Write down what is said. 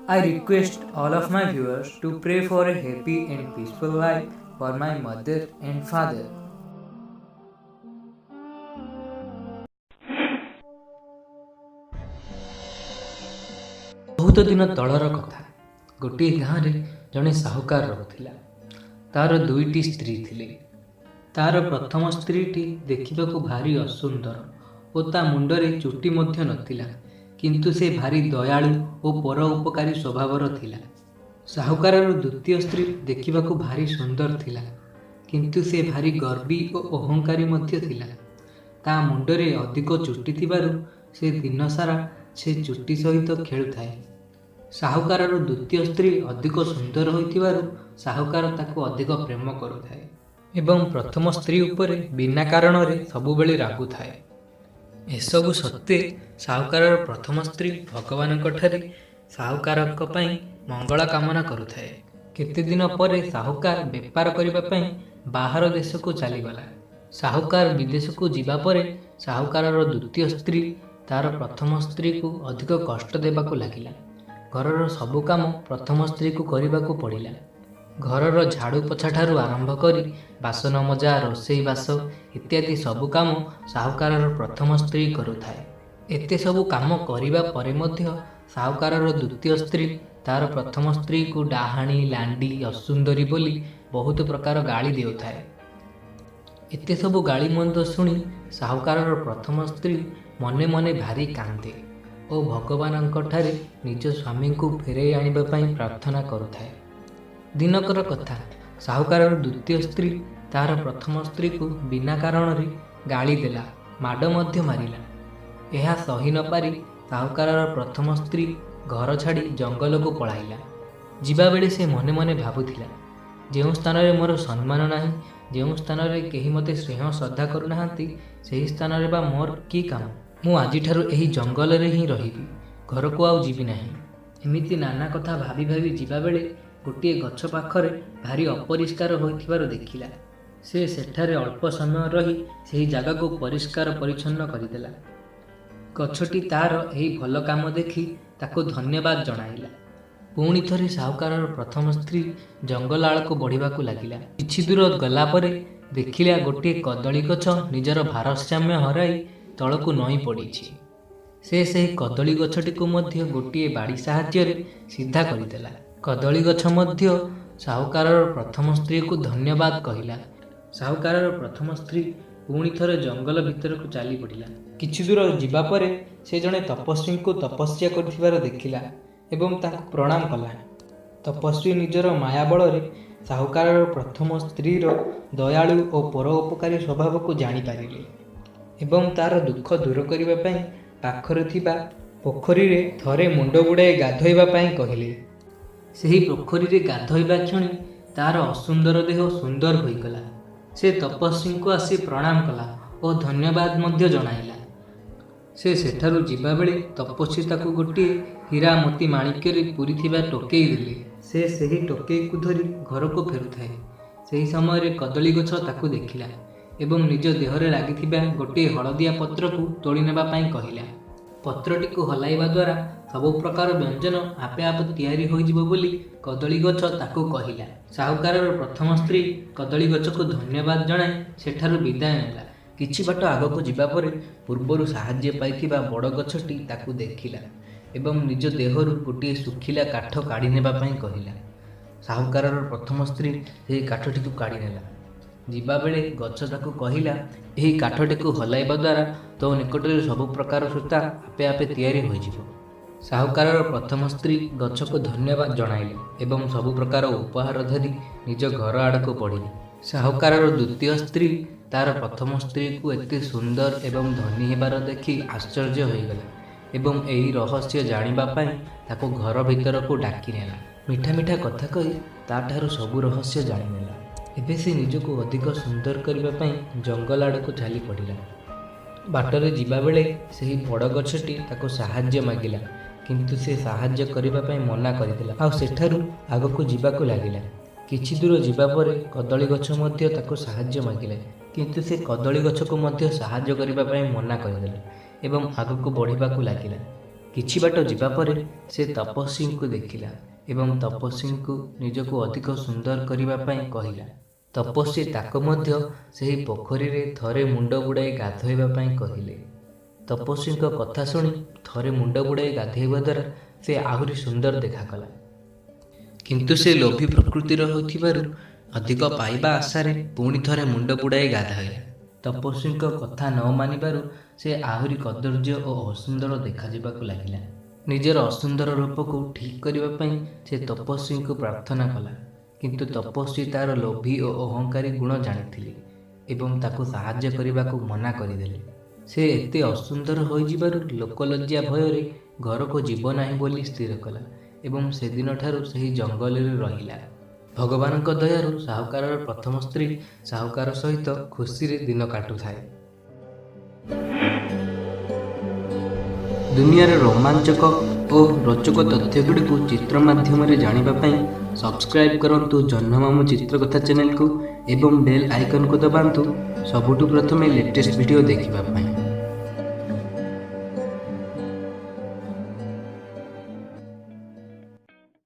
I request all of my viewers to pray for a happy and peaceful life for my mother and father. ବହୁତ ଦିନ ତଳର କଥା। ଗୋଟିଏ ଗାଁରେ ଜଣେ ସାହୁକାର ରହୁଥିଲା। ତାର ଦୁଇଟି ସ୍ତ୍ରୀ ଥିଲେ। ତାର ପ୍ରଥମ ସ୍ତ୍ରୀଟି ଦେଖିବାକୁ ଭାରି ଅସୁନ୍ଦର ଓ ତା ମୁଣ୍ଡରେ ଚୁଟି ମଧ୍ୟ ନଥିଲା, କିନ୍ତୁ ସେ ଭାରି ଦୟାଳୁ ଓ ପରୋପକାରୀ ସ୍ୱଭାବର ଥିଲା। ସାହୁକାରର ଦ୍ୱିତୀୟ ସ୍ତ୍ରୀ ଦେଖିବାକୁ ଭାରି ସୁନ୍ଦର ଥିଲା, କିନ୍ତୁ ସେ ଭାରି ଗର୍ବୀ ଓ ଅହଙ୍କାରୀ ମଧ୍ୟ ଥିଲା। ତା ମୁଣ୍ଡରେ ଅଧିକ ଚୁଟି ଥିବାରୁ ସେ ଦିନସାରା ସେ ଚୁଟି ସହିତ ଖେଳୁଥାଏ। ସାହୁକାରର ଦ୍ୱିତୀୟ ସ୍ତ୍ରୀ ଅଧିକ ସୁନ୍ଦର ହୋଇଥିବାରୁ ସାହୁକାର ତାକୁ ଅଧିକ ପ୍ରେମ କରୁଥାଏ ଏବଂ ପ୍ରଥମ ସ୍ତ୍ରୀ ଉପରେ ବିନା କାରଣରେ ସବୁବେଳେ ରାଗୁଥାଏ। ଏସବୁ ସତ୍ତ୍ୱେ ସାହୁକାରର ପ୍ରଥମ ସ୍ତ୍ରୀ ଭଗବାନଙ୍କଠାରେ ସାହୁକାରଙ୍କ ପାଇଁ ମଙ୍ଗଳ କାମନା କରୁଥାଏ। କେତେଦିନ ପରେ ସାହୁକାର ବେପାର କରିବା ପାଇଁ ବାହାର ଦେଶକୁ ଚାଲିଗଲା। ସାହୁକାର ବିଦେଶକୁ ଯିବା ପରେ ସାହୁକାରର ଦ୍ୱିତୀୟ ସ୍ତ୍ରୀ ତାର ପ୍ରଥମ ସ୍ତ୍ରୀକୁ ଅଧିକ କଷ୍ଟ ଦେବାକୁ ଲାଗିଲା। ଘରର ସବୁ କାମ ପ୍ରଥମ ସ୍ତ୍ରୀକୁ କରିବାକୁ ପଡ଼ିଲା। ଘରର ଝାଡ଼ୁ ପୋଛାଠାରୁ ଆରମ୍ଭ କରି ବାସନ ମଜା, ରୋଷେଇ ବାସ ଇତ୍ୟାଦି ସବୁ କାମ ସାହୁକାରର ପ୍ରଥମ ସ୍ତ୍ରୀ କରୁଥାଏ। ଏତେ ସବୁ କାମ କରିବା ପରେ ମଧ୍ୟ ସାହୁକାରର ଦ୍ୱିତୀୟ ସ୍ତ୍ରୀ ତାର ପ୍ରଥମ ସ୍ତ୍ରୀକୁ ଡାହାଣୀ, ଲାଣ୍ଡି, ଅସୁନ୍ଦରୀ ବୋଲି ବହୁତ ପ୍ରକାର ଗାଳି ଦେଉଥାଏ। ଏତେ ସବୁ ଗାଳିମନ୍ଦ ଶୁଣି ସାହୁକାରର ପ୍ରଥମ ସ୍ତ୍ରୀ ମନେ ମନେ ଭାରି କାନ୍ଦେ ଓ ଭଗବାନଙ୍କଠାରେ ନିଜ ସ୍ୱାମୀଙ୍କୁ ଫେରାଇ ଆଣିବା ପାଇଁ ପ୍ରାର୍ଥନା କରୁଥାଏ। ଦିନକର କଥା, ସାହୁକାରର ଦ୍ୱିତୀୟ ସ୍ତ୍ରୀ ତାର ପ୍ରଥମ ସ୍ତ୍ରୀକୁ ବିନା କାରଣରେ ଗାଳି ଦେଲା, ମାଡ଼ ମଧ୍ୟ ମାରିଲା। ଏହା ସହି ନପାରି ସାହୁକାରର ପ୍ରଥମ ସ୍ତ୍ରୀ ଘର ଛାଡ଼ି ଜଙ୍ଗଲକୁ ପଳାଇଲା। ଯିବାବେଳେ ସେ ମନେ ମନେ ଭାବୁଥିଲା, ଯେଉଁ ସ୍ଥାନରେ ମୋର ସମ୍ମାନ ନାହିଁ, ଯେଉଁ ସ୍ଥାନରେ କେହି ମୋତେ ସ୍ନେହ ଶ୍ରଦ୍ଧା କରୁନାହାନ୍ତି, ସେହି ସ୍ଥାନରେ ବା ମୋର କି କାମ? ମୁଁ ଆଜିଠାରୁ ଏହି ଜଙ୍ଗଲରେ ହିଁ ରହିବି, ଘରକୁ ଆଉ ଯିବି ନାହିଁ। ଏମିତି ନାନା କଥା ଭାବି ଭାବି ଯିବାବେଳେ ଗୋଟିଏ ଗଛ ପାଖରେ ଭାରି ଅପରିଷ୍କାର ହୋଇଥିବାର ଦେଖିଲା। ସେ ସେଠାରେ ଅଳ୍ପ ସମୟ ରହି ସେହି ଜାଗାକୁ ପରିଷ୍କାର ପରିଚ୍ଛନ୍ନ କରିଦେଲା। ଗଛଟି ତାର ଏହି ଭଲ କାମ ଦେଖି ତାକୁ ଧନ୍ୟବାଦ ଜଣାଇଲା। ପୁଣି ଥରେ ସାହୁକାରର ପ୍ରଥମ ସ୍ତ୍ରୀ ଜଙ୍ଗଲ ଆଡ଼କୁ ବଢ଼ିବାକୁ ଲାଗିଲା। କିଛି ଦୂର ଗଲା ପରେ ଦେଖିଲା ଗୋଟିଏ କଦଳୀ ଗଛ ନିଜର ଭାରସାମ୍ୟ ହରାଇ ତଳକୁ ନଇଁ ପଡ଼ିଛି। ସେ ସେହି କଦଳୀ ଗଛଟିକୁ ମଧ୍ୟ ଗୋଟିଏ ବାଡ଼ି ସାହାଯ୍ୟରେ ସିଧା କରିଦେଲା। କଦଳୀ ଗଛ ମଧ୍ୟ ସାହୁକାରର ପ୍ରଥମ ସ୍ତ୍ରୀକୁ ଧନ୍ୟବାଦ କହିଲା। ସାହୁକାରର ପ୍ରଥମ ସ୍ତ୍ରୀ ପୁଣି ଥରେ ଜଙ୍ଗଲ ଭିତରକୁ ଚାଲି ପଡ଼ିଲା। କିଛି ଦୂର ଯିବା ପରେ ସେ ଜଣେ ତପସ୍ୱୀଙ୍କୁ ତପସ୍ୟା କରୁଥିବାର ଦେଖିଲା ଏବଂ ତାଙ୍କୁ ପ୍ରଣାମ କଲା। ତପସ୍ୱୀ ନିଜର ମାୟା ବଳରେ ସାହୁକାରର ପ୍ରଥମ ସ୍ତ୍ରୀର ଦୟାଳୁ ଓ ପରୋପକାରୀ ସ୍ୱଭାବକୁ ଜାଣିପାରିଲେ ଏବଂ ତାର ଦୁଃଖ ଦୂର କରିବା ପାଇଁ ପାଖରେ ଥିବା ପୋଖରୀରେ ଥରେ ମୁଣ୍ଡ ବୁଡ଼ାଇ ଗାଧୋଇବା ପାଇଁ କହିଲେ। ସେହି ପୋଖରୀରେ ଗାଧୋଇବା କ୍ଷଣି ତାର ଅସୁନ୍ଦର ଦେହ ସୁନ୍ଦର ହୋଇଗଲା। ସେ ତପସ୍ୱୀଙ୍କୁ ଆସି ପ୍ରଣାମ କଲା ଓ ଧନ୍ୟବାଦ ମଧ୍ୟ ଜଣାଇଲା। ସେ ସେଠାରୁ ଯିବାବେଳେ ତପସ୍ୱୀ ତାକୁ ଗୋଟିଏ ହୀରା ମୋତି ମାଣିକ୍ୟରେ ପୂରିଥିବା ଟୋକେଇ ଦେଲେ। ସେ ସେହି ଟୋକେଇକୁ ଧରି ଘରକୁ ଫେରୁଥାଏ। ସେହି ସମୟରେ କଦଳୀ ଗଛ ତାକୁ ଦେଖିଲା ଏବଂ ନିଜ ଦେହରେ ଲାଗିଥିବା ଗୋଟିଏ ହଳଦିଆ ପତ୍ରକୁ ତୋଳି ନେବା ପାଇଁ କହିଲା। ପତ୍ରଟିକୁ ହଲାଇବା ଦ୍ୱାରା ସବୁ ପ୍ରକାର ବ୍ୟଞ୍ଜନ ଆପେ ଆପେ ତିଆରି ହୋଇଯିବ ବୋଲି କଦଳୀ ଗଛ ତାକୁ କହିଲା। ସାହୁକାରର ପ୍ରଥମ ସ୍ତ୍ରୀ କଦଳୀ ଗଛକୁ ଧନ୍ୟବାଦ ଜଣାଇ ସେଠାରୁ ବିଦାୟ ନେଲା। କିଛି ବାଟ ଆଗକୁ ଯିବା ପରେ ପୂର୍ବରୁ ସାହାଯ୍ୟ ପାଇଥିବା ବଡ଼ ଗଛଟି ତାକୁ ଦେଖିଲା ଏବଂ ନିଜ ଦେହରୁ ଗୋଟିଏ ଶୁଖିଲା କାଠ କାଢ଼ି ନେବା ପାଇଁ କହିଲା। ସାହୁକାରର ପ୍ରଥମ ସ୍ତ୍ରୀ ସେହି କାଠଟିକୁ କାଢ଼ି ନେଲା। ଯିବାବେଳେ ଗଛ ତାକୁ କହିଲା, ଏହି କାଠଟିକୁ ହଲାଇବା ଦ୍ୱାରା ତୋ ନିକଟରେ ସବୁ ପ୍ରକାର ସୂତା ଆପେ ଆପେ ତିଆରି ହୋଇଯିବ। ସାହୁକାରର ପ୍ରଥମ ସ୍ତ୍ରୀ ଗଛକୁ ଧନ୍ୟବାଦ ଜଣାଇଲେ ଏବଂ ସବୁ ପ୍ରକାର ଉପହାର ଧରି ନିଜ ଘର ଆଡ଼କୁ ବଢ଼ିଲେ। ସାହୁକାରର ଦ୍ୱିତୀୟ ସ୍ତ୍ରୀ ତାର ପ୍ରଥମ ସ୍ତ୍ରୀକୁ ଏତେ ସୁନ୍ଦର ଏବଂ ଧନୀ ହେବାର ଦେଖି ଆଶ୍ଚର୍ଯ୍ୟ ହୋଇଗଲା ଏବଂ ଏହି ରହସ୍ୟ ଜାଣିବା ପାଇଁ ତାକୁ ଘର ଭିତରକୁ ଡାକିନେଲା। ମିଠା ମିଠା କଥା କହି ତାଠାରୁ ସବୁ ରହସ୍ୟ ଜାଣିନେଲା। ଏବେ ସେ ନିଜକୁ ଅଧିକ ସୁନ୍ଦର କରିବା ପାଇଁ ଜଙ୍ଗଲ ଆଡ଼କୁ ଚାଲି ପଡ଼ିଲା। ବାଟରେ ଯିବାବେଳେ ସେହି ବଡ଼ ଗଛଟି ତାକୁ ସାହାଯ୍ୟ ମାଗିଲା, କିନ୍ତୁ ସେ ସାହାଯ୍ୟ କରିବା ପାଇଁ ମନା କରିଦେଲା ଆଉ ସେଠାରୁ ଆଗକୁ ଯିବାକୁ ଲାଗିଲା। କିଛି ଦୂର ଯିବା ପରେ କଦଳୀ ଗଛ ମଧ୍ୟ ତାକୁ ସାହାଯ୍ୟ ମାଗିଲା, କିନ୍ତୁ ସେ କଦଳୀ ଗଛକୁ ମଧ୍ୟ ସାହାଯ୍ୟ କରିବା ପାଇଁ ମନା କରିଦେଲା ଏବଂ ଆଗକୁ ବଢ଼ିବାକୁ ଲାଗିଲା। କିଛି ବାଟ ଯିବା ପରେ ସେ ତପସ୍ୱୀଙ୍କୁ ଦେଖିଲା ଏବଂ ତପସ୍ୱୀଙ୍କୁ ନିଜକୁ ଅଧିକ ସୁନ୍ଦର କରିବା ପାଇଁ କହିଲା। ତପସ୍ୱୀ ତାକୁ ମଧ୍ୟ ସେହି ପୋଖରୀରେ ଥରେ ମୁଣ୍ଡ ବୁଡ଼ାଇ ଗାଧୋଇବା ପାଇଁ କହିଲେ। ତପସ୍ୱୀଙ୍କ କଥା ଶୁଣି ଥରେ ମୁଣ୍ଡ ବୁଡ଼ାଇ ଗାଧୋଇବା ଦ୍ୱାରା ସେ ଆହୁରି ସୁନ୍ଦର ଦେଖାଗଲା। କିନ୍ତୁ ସେ ଲୋଭୀ ପ୍ରକୃତିର ହୋଇଥିବାରୁ ଅଧିକ ପାଇବା ଆଶାରେ ପୁଣି ଥରେ ମୁଣ୍ଡ ବୁଡ଼ାଇ ଗାଧୋଇଲା। ତପସ୍ୱୀଙ୍କ କଥା ନ ମାନିବାରୁ ସେ ଆହୁରି କଦର୍ଯ୍ୟ ଓ ଅସୁନ୍ଦର ଦେଖାଯିବାକୁ ଲାଗିଲା। ନିଜର ଅସୁନ୍ଦର ରୂପକୁ ଠିକ୍ କରିବା ପାଇଁ ସେ ତପସ୍ୱୀଙ୍କୁ ପ୍ରାର୍ଥନା କଲା। କିନ୍ତୁ ତପସ୍ୱୀ ତା'ର ଲୋଭୀ ଓ ଅହଙ୍କାରୀ ଗୁଣ ଜାଣିଥିଲେ ଏବଂ ତାକୁ ସାହାଯ୍ୟ କରିବାକୁ ମନା କରିଦେଲେ। ସେ ଏତେ ଅସୁନ୍ଦର ହୋଇଯିବାରୁ ଲୋକଲଜ୍ଜା ଭୟରେ ଘରକୁ ଯିବ ନାହିଁ ବୋଲି ସ୍ଥିର କଲା ଏବଂ ସେଦିନଠାରୁ ସେହି ଜଙ୍ଗଲରେ ରହିଲା। ଭଗବାନଙ୍କ ଦୟାରୁ ସାହୁକାରର ପ୍ରଥମ ସ୍ତ୍ରୀ ସାହୁକାର ସହିତ ଖୁସିରେ ଦିନ କାଟୁଥାଏ। ଦୁନିଆର ରୋମାଞ୍ଚକ ଓ ରୋଚକ ତଥ୍ୟଗୁଡ଼ିକୁ ଚିତ୍ର ମାଧ୍ୟମରେ ଜାଣିବା ପାଇଁ ସବସ୍କ୍ରାଇବ୍ କରନ୍ତୁ ଜହ୍ନମାମୁଁ ଚିତ୍ରକଥା ଚ୍ୟାନେଲକୁ ଏବଂ ବେଲ୍ ଆଇକନ୍କୁ ଦବାନ୍ତୁ ସବୁଠୁ ପ୍ରଥମେ ଲେଟେଷ୍ଟ ଭିଡ଼ିଓ ଦେଖିବା ପାଇଁ।